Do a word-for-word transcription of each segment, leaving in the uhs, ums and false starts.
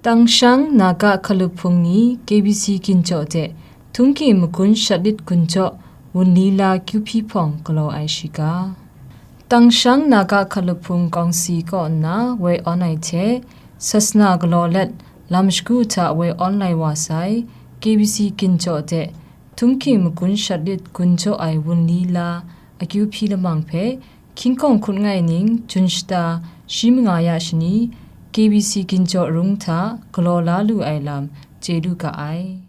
Tangshang Naga Hkalup Hpung ni K B C Ginjaw de Htunghking Magun Shatlit Gun jaw wunli la kyu hpyi hpawng galaw ai shiga. Tangshang Naga Hkalup Hpung Kawngsi kaw nna woi awn ai hte, sasana galaw let lam shagu hta woi awn lai wa sai, K B C Ginjaw de Htunghking Magun Shatlit Gun jaw ai wunli la akyu hpyi lamang hpe, Hkying Hkawng Hkut Ngai Ning, Jun shata, shi manga ya shani, K B C Ginjaw rung hta galaw la lu ai lam chye lu ga ai.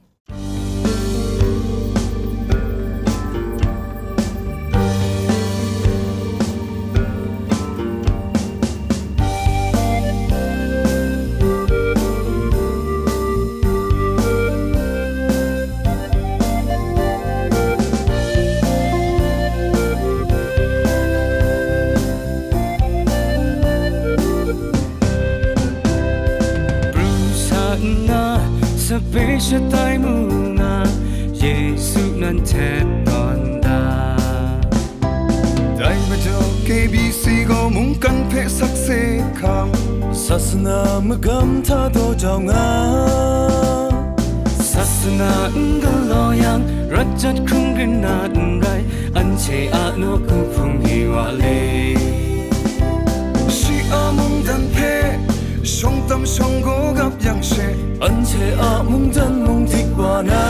Pru sa nna, sape shatai mu nga, Yesu nan htet tawn da. Dai majaw K B C gaw mungkan hpe sakse hkam, sasana magam hta daw jau nga. Sasana n galaw yang, rat jat hkrung rin na n rai, anhte a nawku hpung ni wa le. Shi a mungdan hpe shawng tam shawng gaw gap yang she, anhte a mungdan mung dik wa na.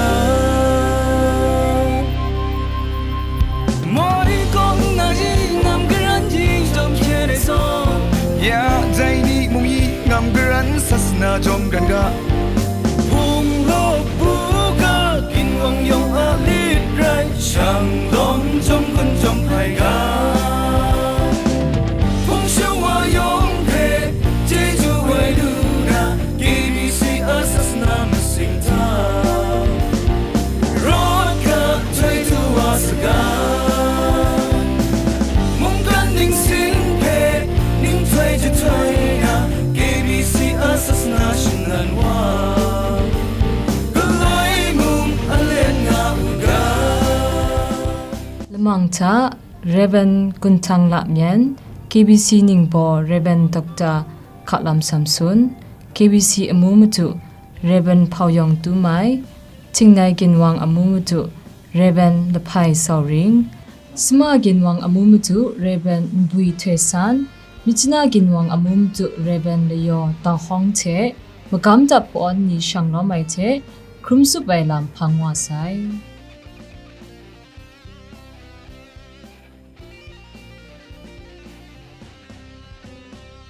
Mawri kawng na yi ngam karan yi jawm hkyen ai saw, ya dai ni mung yi ngam karan sasana jawm gan ga. Hpung law bu ga ginwang yawng a lit rai, shang lawm jawm kun jawm hpai ga. Hpung shawa yawng hpe chyeju woi lu na, K B C a sasana masing hta rawt ga htoi du wa saga. Mungkan ningsin hpe ninghtoi jahtoi na, K B C a sasana shinlan wa, galoi mung a let nga u ga. Lamang hta, Rev. Gunhtang Lamyan, K B C ningbaw Rev. Doctor Hkalam Samson, K B C amu madu Rev. Hpau Yawng Tumai, Htingnai Ginwang amu madu Rev. Lahpai Sauring, Sema Ginwang amu madu Rev. Nbui Htoi San, Myitkyina Ginwang amu madu Rev. Layaw Dau Hawng hte magam dap kawn ni shang lawm ai hte hkrum tsup ai lam hpang wa sai.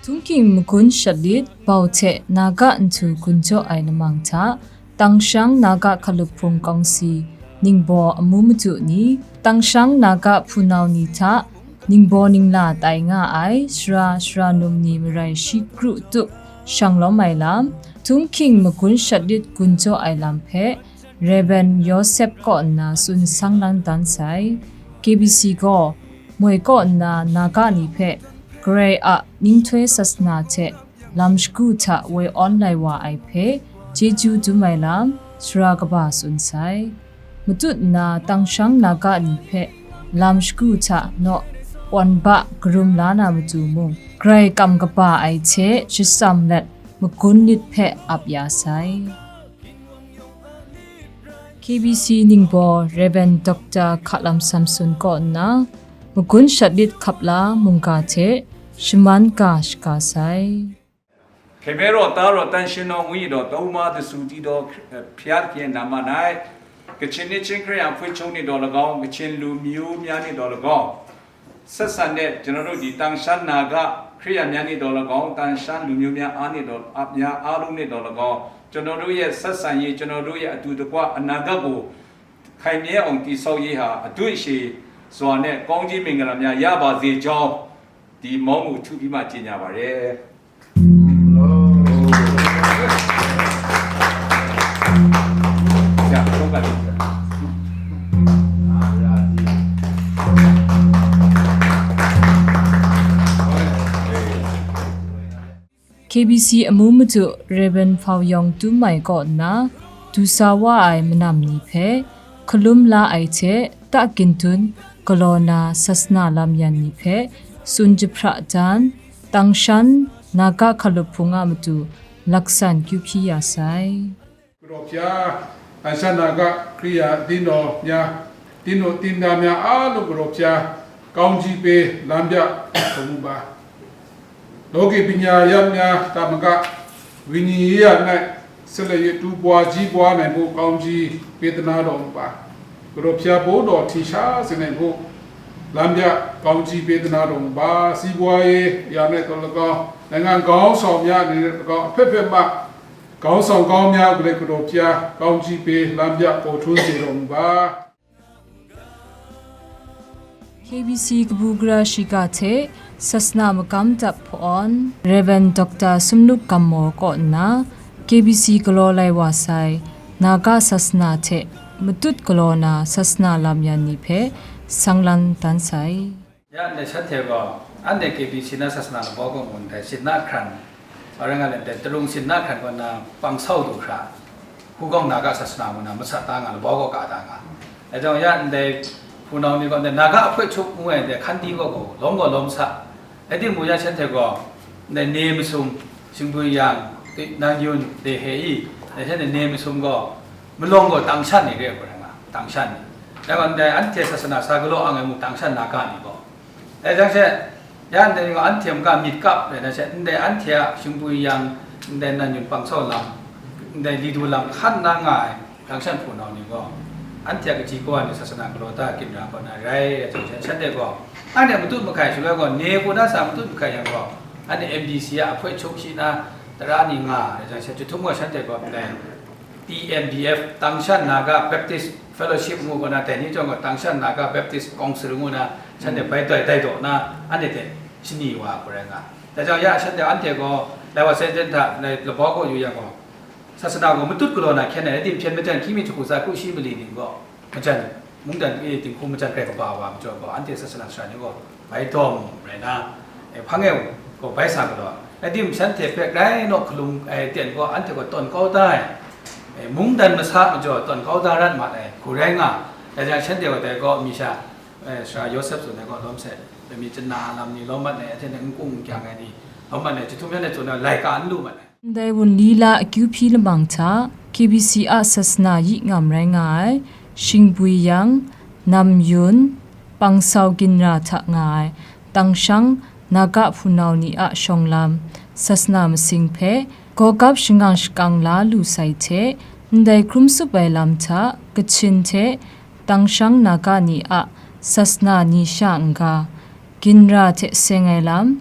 Htunghking Magun Shatlit bau hte Naga nhtu gun jaw ai lamang hta, Tangshang Naga Hkalup Hpung Kawngsi ningbaw amu madu ni, Tangshang Naga hpunau ni hta ningbaw ningla tai nga ai sara sara num ni marai shi kru tup shang lawm ai lam, Htunghking Magun Shatlit gun jaw ai lam hpe, Rev. Yawsep kaw nna tsun sang lang dan sai. K B C gaw moi kaw nna Naga ni hpe Karai a ninghtoi sasana hte lam shagu hta woi awn lai wa ai hpe chyeju dum ai lam sara kaba tsun sai. Matut nna Tangshang Naga ni hpe lam shagu hta naw awn ba karum la na matu mung, Karai kam kaba ai hte shatsam let magun lit hpe ap ya sai. K B C ningbaw Rev. Doctor Hkalam Samson kaw nna, Magun Shatlit hkap la mungga hte shaman ga shaga sai. Hkye hpe raw ta raw tan shin nawng ngu i daw, taw ma dasu di daw, eh, hpya hkye na ma nai. Kachin ni chying Hkristu hpui hkyung ni daw lagaw, Kachin lu myu mya ni daw lagaw, ဆက်ဆံတဲ့ ကျွန်တော်တို့ ဒီ တန်ရှန်းနာဂ ခရစ်ယာန်များနှင့်သော်လည်းကောင်း၊ တန်ရှန်းလူမျိုးများအားနှင့်သော်၊ အများအားလုံးနှင့်သော်လည်းကောင်း၊ ကျွန်တော်တို့ရဲ့ ဆက်ဆံရေး၊ ကျွန်တော်တို့ရဲ့ အတူတကွ အနာဂတ်ကို ခိုင်မြဲအောင် တည်ဆောက်ရေးဟာ အဓွန့်ရှည်စွာနဲ့ ကောင်းကြီးမင်္ဂလာများ ရပါစေကြောင်း ဒီမောင်းကို ထုပြီးမှ ကြေညာပါတယ်။ ဆရာ သုံးပတ်လေးဆရာ။ K B C အမှူးမတု Rev. Hpau Yawng Tum Mai kaw nna, du sa wa ai manam ni hpe, hkalum la ai hte, ta gindun galaw na sasana lam yan ni hpe, tsun jahpra dan, Tangshan Naga Hkalup Hpung a matu laksan kyu hpyi ya sai. Galaw hpya, Tangshan Naga Hkriya Dinaw mya, Dinaw Tinda mya a lu galaw hpya, kaung ji pe lam bya hkrum mu ba. Loki panya yam mya ta maga, wini ya nai, sele ye tu bwa ji bwa nai bu kaung ji pe tana daw mu ba. Galaw hpya bo daw hti sha se nai bu, lam bya kaung ji pe tana daw mu ba. Si bwa ye ya nai taw lagaw, nai ngan gawng sawm ya ni lagaw, hpe hpe ma, Kau sawng kau mya galoi galaw pya, kau n chyi pe lam ya, kau htrun se rawng u ga. K B C kabu gara shiga hte sasana makam dap hpawn, Rev. Doctor Sumluk Gammaw kaw nna, K B C galaw lai wa sai, Naga sasana hte matut galaw na sasana lam yan ni hpe sanglan dan sai. Ya ndai shanhte gaw, anhte K B C na sasana labaw gaw ngu ndai, sinna hkran, a rai nga le ndai, tarung sinna hkran kaw na pang sau du hkra, Hugawng Naga sasana ngu na masat da nga, labaw gaw ka da nga. Dai jang ya ndai hpunau ni gaw ndai Naga ahpoi chup ngu ai ndai hkan di gaw gaw, lawm gaw lawm sa. Rai timung ya shanhte gaw, ndai ne masum, Shingbwi yang, Nanyun, Dehe i, ndai shanhte ne masum gaw, malawng gaw Tangshan ni re ai hku rai nga, Tangshan ni. Dai gaw ndai anhte sasana sa galaw ang ai mung Tangshan Naga ni gaw. Dai jang she, ya ndai ni gaw anhte mungga myit kap rai na she, ndai anhte a Shingbwi yang, ndai Nanyun pang sau lam, ndai li du lam hkan na nga ai, Tangshan hpunau ni gaw, anhte a kaji kawa ni sasana galaw da ginra kaw na rai, rai jang she, shanhte gaw, anhte matut mahkai shaloi gaw, ne kaw na sa matut mahkai yang gaw, anhte M B C a ahpoi chup shi na, tara ni nga, rai jang she, chyahtum gaw shanhte gaw, ndai T N B F, Tangshan Naga Baptist Fellowship ngu gaw na, dai ni chyawm gaw, Tangshan Naga Baptist Council ngu na, shanhte bai dai, dai daw na, anhte hte shani wa hku rai nga. Dai jang ya shanhte anhte gaw, lai wa sai ten hta, lai labaw gaw yu yang gaw, sasana gaw matut galaw na hkyen ai, rai tim hpyen majan hkying mi hkru tsa hkru shi mali ning gaw, majan, mungdan e dinghku majan grai kaba wa majaw gaw, anhte sasana sara ni gaw bai dawm rai na, e, hpang e gaw bai sa galaw, rai tim shanhte hpe grai naw hkalum ai ten gaw, anhte gaw tawn kau da ai, e, mungdan masa majaw tawn kau da rat mat ai hku rai nga. Dai jang shanhte gaw dai gaw mi sha, e, sara Yawsep tsun ai gaw lawm sai, mi chana lam ni lawm mat ai, ahte n kung n kyang ai ni lawm mat ai, chyahtum yan ai tsun ai laika n lu mat ai. Ndai wunli la akyu hpyi lamang hta, K B C a sasana yi ngam rai nga ai, Shingbwi yang, Namyun, Pangsau ginra hta nga ai, Tangshang, Naga hpunau ni a shawng lam, sasana masing hpe, gawgap shangang shakang la lu sai hte, ndai hkrum tsup ai lam hta, Kachin hte, Tangshang Naga ni a sasana ni sha n-ga, ginra hte seng ai lam,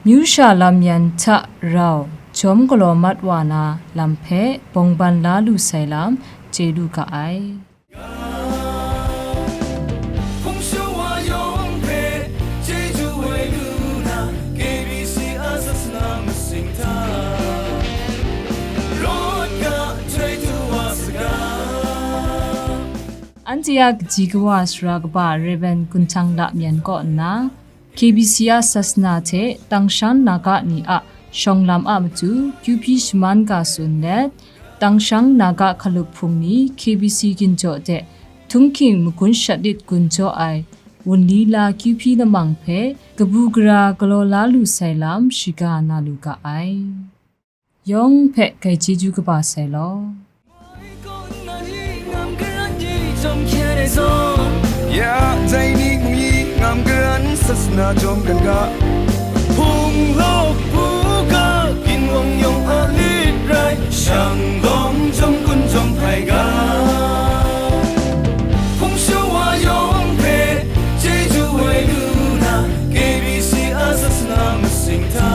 myu sha lam yan hta rau jawm galaw mat wa na lam hpe bawngban la lu sai lam chye lu ga ai. Hpung shawa yawng hpe chyeju ai lu na, K B C a sasana masing hta, rawt ga, jai du wa saga. Anhte a kaji kawa sara kaba Rev. Gun Htang Lamyan kaw nna, K B C a sasana hte Tangshang Naga ni a shawng lam a matu kyu hpyi shaman ga tsun let, Tangshang Naga hkalup hpung ni K B C ginjaw de htunghking magun shat lit gun jaw ai wunli la kyu hpyi lamang hpe kabu gara galaw la lu sai lam shiga na lu ga ai. Yawng hpe grai chyeju kaba sai law. Ya, dai ni mung yi ngam garan sasana jawm kan ga. Hpung lawk bu ga, ginwang yawng a lit rai, shang lawng jawm kun jawm hpai ga. Hpung shawa yawng hpe chyeju ai lu na, K B C a sasana masing hta,